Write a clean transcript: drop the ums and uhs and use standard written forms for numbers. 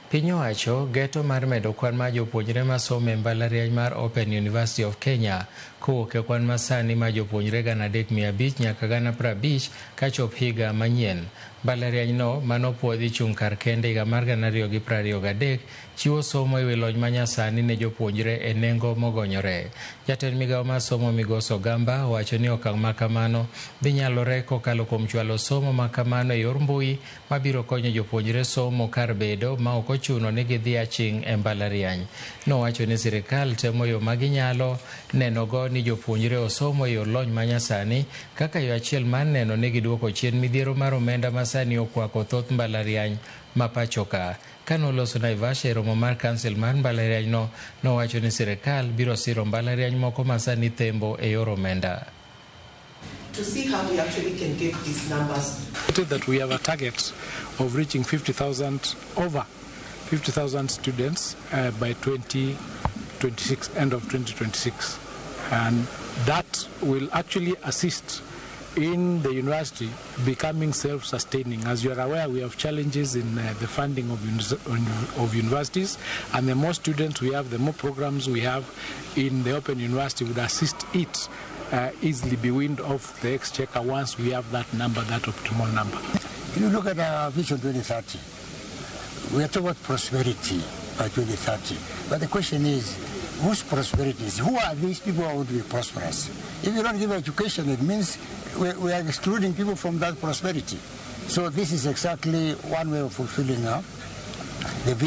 Piny owacho geto mar medo kwan mar jopuonjre masomo e mbalariany mar Open University of Kenya kowuok e kwan masani mar jopuonjre 3,500 nyaka 50,000 kachop higa manyien. Mbalariany no manopuodhi chung' kar kende higa mar 2023 chiwo somo e wi lony manyasani ne jopuonjre e nengo mogonyore. Jatend migawo mar somo Migosi Ogamba owacho ni okang' ma kamano dhi nyalore kokalo kuom chwalo somo ma kamano e yor mbui mabiro konyo jopuonjre somo kar bedo ma ok ochuno ni gidhi aching' e mbalariany. Nowacho ni sirikal temo yo ma ginyalo nenogo ni jopuonjre osomo e yor lony manyasani kaka yo achiel mar neno ni giduoko chien midhiero mar omenda masani okwako thoth mbalariany ma pachoka. Kanoloso Naivasha e romo mar council mar mbalariany no, nowacho ni sirikal biro siro mbalariany moko masani thembo e yor omenda. To see how we actually can get these numbers. That we have a target of reaching 50,000, over 50,000 students by 2026, end of 2026. And that will actually assist in the university becoming self-sustaining. As you are aware, we have challenges in the funding of universities, and the more students we have, the more programs we have in the Open University would assist it easily be weaned off the exchequer once we have that number, that optimal number. If you look at our Vision 2030, we are talking about prosperity by 2030. But the question is, whose prosperity is? Who are these people who want to be prosperous? If you don't give education, it means we are excluding people from that prosperity. So this is exactly one way of fulfilling the vision.